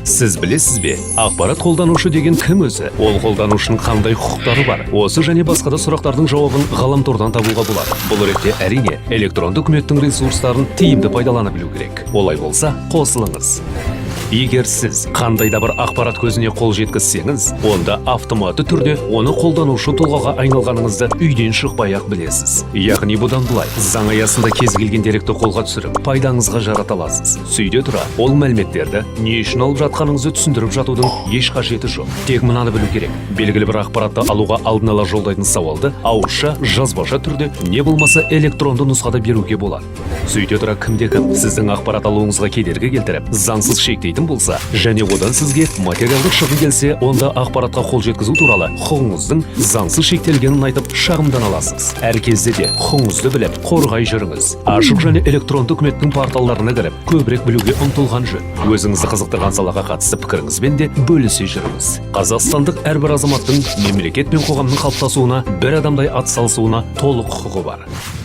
Сіз білесіз бе, ақпарат қолданушы деген кім өзі? Ол қолданушының қандай құқықтары бар? Осы және басқа да сұрақтардың жауабын ғаламтордан табуға болады. Бұл ретте, әрине, электронды үкіметтің ресурстарын тиімді пайдалана білу керек. Олай болса, қосылыңыз. Егер сіз қандай да бір ақпарат көзіне қол жеткізсеңіз, онда автоматты түрде оны қолданушы тұлғаға айналғаныңызды үйден шықпай ақ білесіз. Яғни бұдан былай заң аясында кез келген деректі қолға түсіріп, пайдаңызға жарата аласыз. Сөйте тұра, ол мәліметтерді не үшін алып жатқаныңызды түсіндіріп жатудың еш қажеті жоқ. Тек мынаны білу керек: белгілі бір ақпаратты алуға алдын ала жолдайтын сауалды ауызша, жазбаша түрде не болмаса электронды нұсқада беруге болады. Сөйте тұра, кімде кім сіздің ақпарат алуыңызға кедергі келтіріп, заңсыз шектейтін болса және одан сізге материалдық шығын келсе, онда ақпаратқа қол жеткізу туралы құқығыңыздың заңсыз шектелгенін айтып, шағымдана аласыз. Әр кезде де құқығыңызды біліп, қорғай жүріңіз. Ашық және электронды үкіметтің порталдарына кіріп, көбірек білуге ұмтылған жөн. Өзіңізді қызықтырған салаға қатысты пікіріңізбен де бөлісе жүріңіз. Қазақстандық әрбір азаматтың мемлекет пен қоғамның қалыптасуына бір адамдай атсалысуына толық құқығы бар.